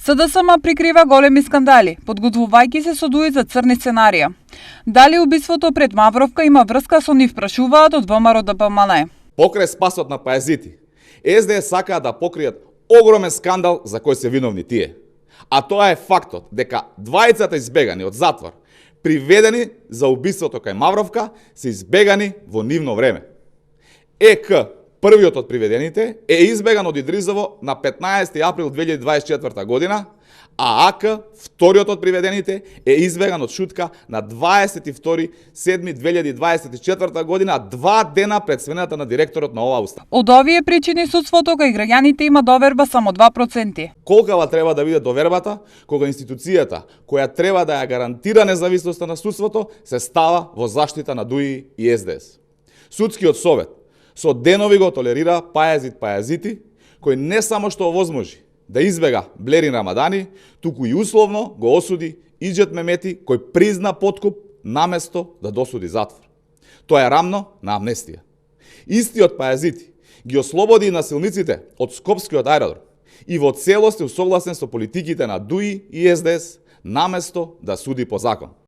СДСМ прикрива големи скандали, подготвувајќи се со дуи за црни сценарија. Дали убиството пред Мавровка има врска со нив, прашуваат од ВМРО ДПМН. Покрај спасот на паезити, СДС сакаат да покријат огромен скандал за кој се виновни тие. А тоа е фактот дека двајцата избегани од затвор, приведени за убиството кај Мавровка, се избегани во нивно време. ЕК, првиот од приведените, е избеган од Идризово на 15 април 2024 година, а АК, вториот од приведените, е избеган од Шутка на 22.7.2024 година, 2 дена пред смената на директорот на оваа установа. Од овие причини судството кај граѓаните има доверба само 2%. Колкава треба да биде довербата кога институцијата која треба да ја гарантира независноста на судството се става во заштита на ДУИ и СДС. Судскиот совет со денови го толерира паезити, кој не само што овозможи да избега Блерин Рамадани, туку и условно го осуди Иџет Мемети, кој призна подкуп наместо да досуди затвор. Тоа е рамно на амнестија. Истиот паезити ги ослободи и насилниците од Скопскиот аеродром и во целост е усогласен со политиките на ДУИ и СДС наместо да суди по закон.